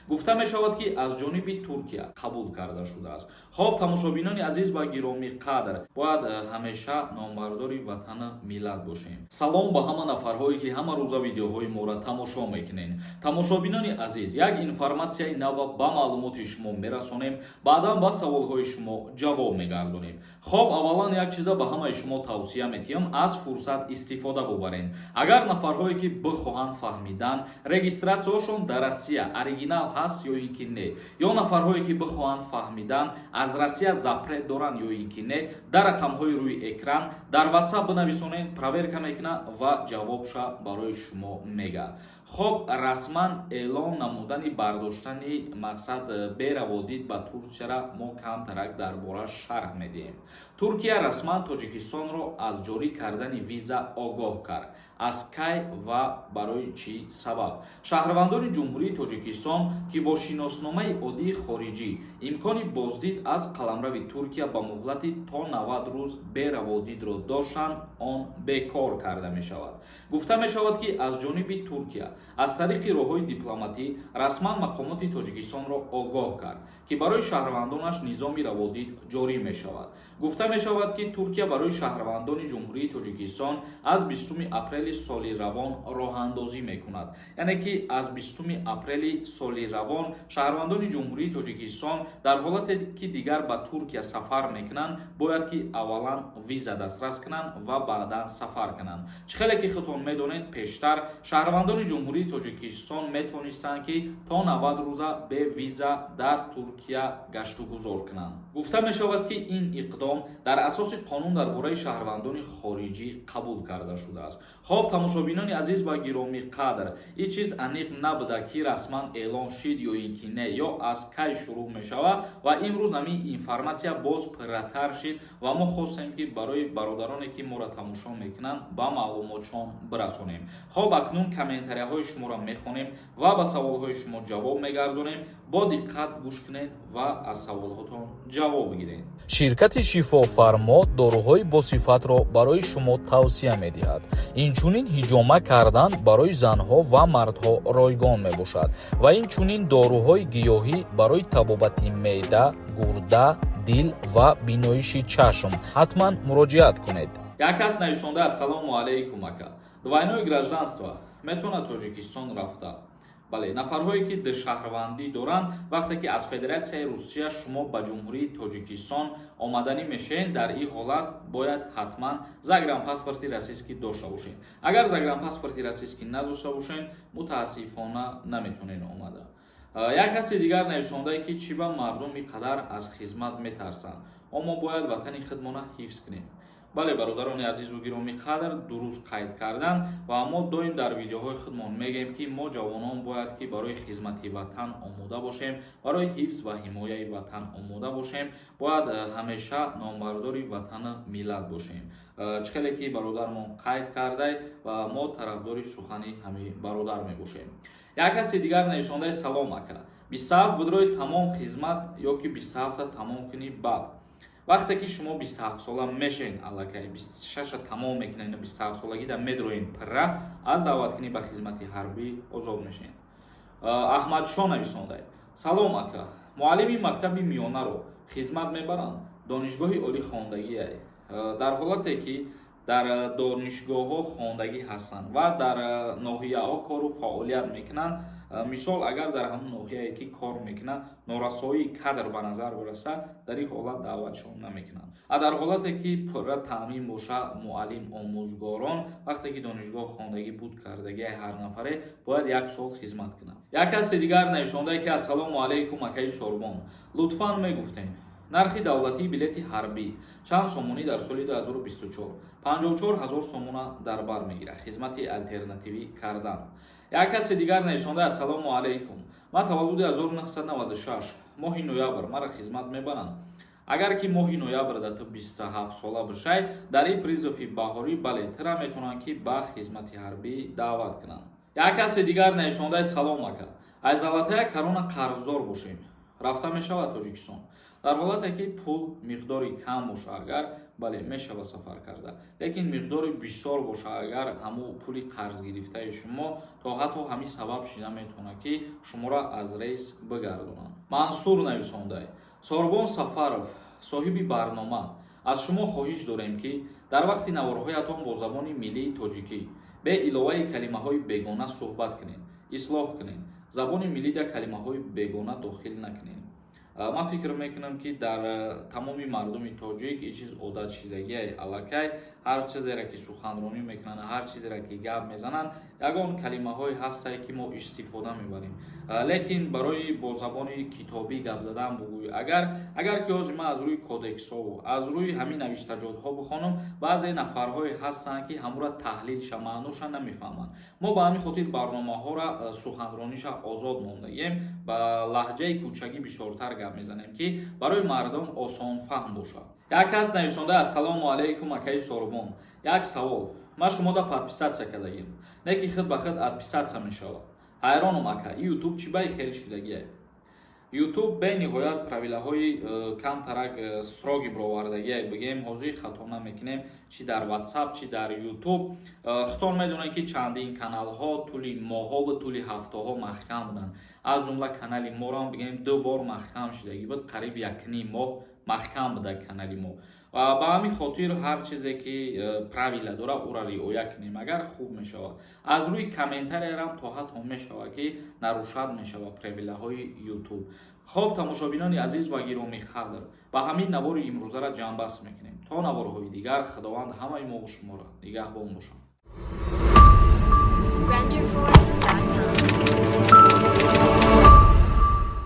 Гуфта мешавад, ки аз ҷониби Туркия қабул карда шудааст. Хоб, тамошобинони азиз ва гиромӣ қадр, бояд ҳамеша номбардори ватану миллат бошем. Салом ба ҳама нафарҳое, ки ҳама рӯза видеоҳои моро тамошо мекунед. Тамошобинони азиз, як информатсияи нава ба маълумоти шумо мерасонем, баъдан ба саволҳои шумо ҷавоб мегардонем. Хоб, аввалан як чиза ба ҳамаи шумо тавсия метиҳам: аз фурсат истифода бубарен. Агар нафарҳое, ки бихоҳанд фаҳмидан, регистратсияшон дар Россия оригинал ҳаст ё ин ки не, ё нафарҳое, ки бихоҳанд фаҳмидан, аз Россия запрет доранд ё ин ки не, дар рақамҳои рӯи экран дар WhatsApp бинависонед, проверка мекунад ва ҷавобша барои шумо мега. Хоб, расман эълон намудани бардоштани мақсад бераводид ба Турсияра мо камтарак дар бора шарҳ медиҳем. Туркия расман Тоҷикистонро аз ҷорӣ кардани виза огоҳ кард. Аз кай ва барои чӣ сабаб? Шаҳрвандони Ҷумҳурии Тоҷикистон, ки бо шиносномаи оддии хориҷӣ имкони боздид аз қаламрави Туркия ба муҳлати то 90 рӯз бераводидро доштанд, он бекор карда мешавад. Гуфта мешавад, ки аз ҷониби Туркия аз тариқи роҳҳои дипломатӣ расман мақомоти Тоҷикистонро огоҳ кард, ки барои шаҳрвандонаш низоми раводид ҷорӣ мешавад. Гуфта мешавад, ки Туркия барои шаҳрвандони Ҷумҳурии Тоҷикистон аз 20 апрели соли равон роҳандозӣ мекунад. Яъне ки аз 20 апрели соли равон шаҳрвандони Ҷумҳурии Тоҷикистон дар ҳолате ки дигар ба Туркия сафар мекунанд, бояд ки аввалан виза дастрас кунанд ва баъдан сафар кунанд. Чӣ хеле ки худтон медонед, пештар шаҳрвандони Ҷумҳурии Тоҷикистон метавонистанд, ки то 90 рӯза бе виза дар Туркия гаштугузор кунанд. Гуфта мешавад, ки ин иқдом дар асоси қонун дар бораи шаҳрвандони хориҷӣ қабул карда шудааст. Хоб, тамошобинони азиз ва гиромӣ қадр, ин чиз аниқ набуда, ки расман эълон шид ё ин ки не, ё аз кай шурӯъ мешавад. Ва имрӯз ҳамин информатсия боз пурратар шид ва мо хостем, ки барои бародароне, ки моро тамошо мекунанд, ба маълумотшон бирасонем. Хоб, акнун комментарияҳои шуморо мехонем ва ба саволҳои шумо ҷавоб мегардонем. Бо диққат гӯш кунед ва аз саволҳотон ҷавоб бигиред. Ширкати «Шифофармо» доруҳои босифатро барои шумо тавсия медиҳад. Инчунин ҳиҷома кардан барои занҳо ва мардҳо ройгон мебошад ва инчунин доруҳои гиёҳӣ барои табобати меъда, гурда, дил ва биноиши чашм. Ҳатман муроҷиат кунед. Як кас нависонда: «Ассалому алайкум, ака, двойное гражданство метавонад Тоҷикистон рафта?» Бале, нафарҳое, ки душаҳрвандӣ доранд, вақте ки аз Федератсияи Русия шумо ба Ҷумҳурии Тоҷикистон омаданӣ мешавед, дар ин ҳолат бояд ҳатман загранпаспорти российский дошта бошед. Агар загранпаспорти российский надошта бошед, мутаассифона, наметавонед омада. Як каси дигар нависондае, ки чӣ ба мардум ин қадар аз хизмат метарсанд? Мо бояд ватани худмона ҳифз кунем. Бале, бародарони азизу гиромӣ қадр, дуруст қайд кардан. Ва мо доим дар видеоҳои худмон мегӯем, ки мо ҷавонон бояд ки барои хизмати ватан омода бошем, барои ҳифз ва ҳимояи ватан омода бошем, бояд ҳамеша номбардори ватану миллат бошем. Чӣ хеле ки бародармон қайд кардай ва мо тарафдори сухани ҳамин бародар мебошем. Як каси дигар нависондаи: «Салом, ака, 27 будрои тамом хизмат ё ки 27-та тамом кунӣ баъд?» Вақте ки шумо 27 сола мешавед, аллакай 26-а тамом мекунед, 27 солагида медроен, пирра аз даъваткунӣ ба хизмати ҳарбӣ озод мешавед. Аҳмадшо нависондай: «Салом, ака, муаллими мактаби миёнаро хизмат мебаранд? Донишгоҳи олӣ хондагиай?» Дар ҳолате ки дар донишгоҳҳо хондагӣ ҳастанд ва дар ноҳияҳо кору фаъолият мекунанд, мисол, агар дар ҳамон ноҳияе ки кор мекунанд, норасоии кадр ба назар бираса, дар ин ҳолат даъватшон намекунанд. А дар ҳолате ки пурра таъмин боша муаллим омӯзгорон, вақте ки донишгоҳ хондагӣ буд кардагиай, ҳар нафаре бояд як сол хизмат кунад. Як каси дигар нависондае, ки: «Ассалому алайкум, акаи Сорбон, лутфан мегуфтем, нархи давлатии билети ҳарбӣ чанд сомонӣ дар соли 2024?» 54 ҳазор сомона дар бар мегирад хизмати алтернативӣ кардан. Як каси дигар нависонда: «Ассалому алайкум, ман таваллуди 1996, моҳи ноябр мара хизмат мебаранд?» Агар ки моҳи ноябр да ту 27 сола бошай, дар ин призыв и баҳорӣ, бале, тура метавонанд, ки ба хизмати ҳарбӣ даъват кунанд. Як каси дигар нависондаи: «Салом, ака, аз Золотая Корона қарздор бошем, рафта мешавад Тоҷикистон?» Дар ҳолате ки пул миқдори кам боша, агар Бале, мешава сафар карда, лекин миқдори бисёр боша, агар ҳамун пули қарз гирифтаи шумо, то ҳатто ҳамин сабаб шида метавонад, ки шуморо аз рейс бигардонанд. Мансур нависондай: «Сорбон Сафаров, соҳиби барнома, аз шумо хоҳиш дорем, ки дар вақти наворҳоятон бо забони миллии тоҷикӣ бе иловаи калимаҳои бегона суҳбат кунед. Ислоҳ кунед, забони миллида калимаҳои бегона дохил накунед». Ман фикр мекунам, ки дар тамоми мардуми тоҷик ин чиз одат шидагиай. Аллакай ҳар чизере ки суханронӣ мекунанд, ҳар чизере ки гап мезананд, ягон калимаҳое ҳастае, ки мо истифода мебарем. Лекин барои бо забони китобӣ гап задан бугӯй, агар ки ҳозир ман аз рӯи кодексҳову аз рӯи ҳамин навиштаҷотҳо бихонам, баъзе нафарҳое ҳастанд, ки ҳамура таҳлилша, маъноша намефаҳманд. Мо ба ҳамин хотир барномаҳоро суханрониша озод мондагем, ба лаҳҷаи кӯчагӣ бисёртар гап мезанем, ки барои мардум осонфаҳм бошад. Як кас нависонда: «Ассалому алайкум, акаи Сорбон, як савол. Ман шумода подписаться кардагим, не ки худ ба худ отписаться мешавад. Ҳайронам, ака, и Ютуб чӣ баи хел шудагие?» Ютуб бениҳоят правилаҳои камтарак строгий бировардагие, бигем, ҳозир хато намекунем, чӣ дар Ватсап, чӣ дар Ютуб. Худтон медонед, ки чандин каналҳо тӯли моҳову тӯли ҳафтаҳо маҳкам буданд. Аз ҷумла канали моро бигем, ду бор маҳкам шудагӣ буд, қариб 1,5 моҳ маҳкам буда канали мо. Ва ба ҳамин хотир ҳар чизе ки правила дора, ӯра риоя кунем агар, хуб мешавад. Аз рӯи комментариярам то ҳатто мешавад, ки нарушать мешавад правилаҳои Ютуб. Хоб, тамошобинони азиз ва гиромӣ қадр, ба ҳамин навори имрӯзара ҷамъбаст мекунем. То наворҳои дигар Худованд ҳамаи мову шуморо нигаҳбон бошад. Renderforest.com.